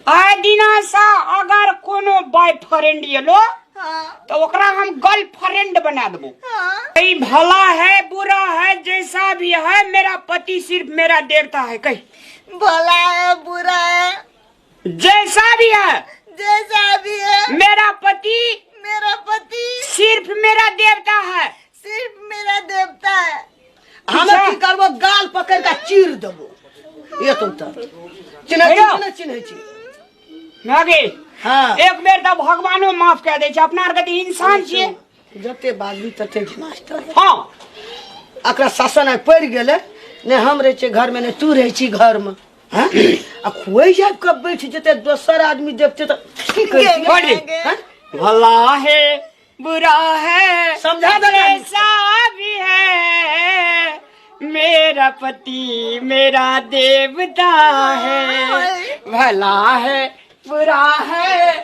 आइ दिना से अगर कोनो बॉयफ्रेंड एलो हाँ तो ओकरा हम गर्लफ्रेंड बना देबो। हाँ। कहीं भला है बुरा है जैसा भी है, मेरा पति सिर्फ मेरा देवता है। कहीं भला है बुरा है जैसा भी है, जैसा भी है, मेरा पति, मेरा पति सिर्फ मेरा देवता है, सिर्फ मेरा देवता है। हम की करबो, गाल पकड़ के चीर देबो। ये तुम तो चिन्है छी हेलो। कि नहि चिन्है छी? नागे। हाँ। एक बेर तऽ भगवानो माफ कए दै छै, अपना आरके तऽ इंसान छियै। जते बाजबी तते मास्टर। हाँ। एकरा शासन आइ पड़ि गेलै ने, हम रहै छियै घरमे ने तू रहै छी घरमे। हाँ? आ खुआइ जाय कब बैठ जेतै, दोसर आदमी देखतै तऽ की कहतै? बड़ी। हाँ? भला है बुरा है समझा दे ना। जैसा भी है, मेरा पति मेरा देवता है। भला है बुरा है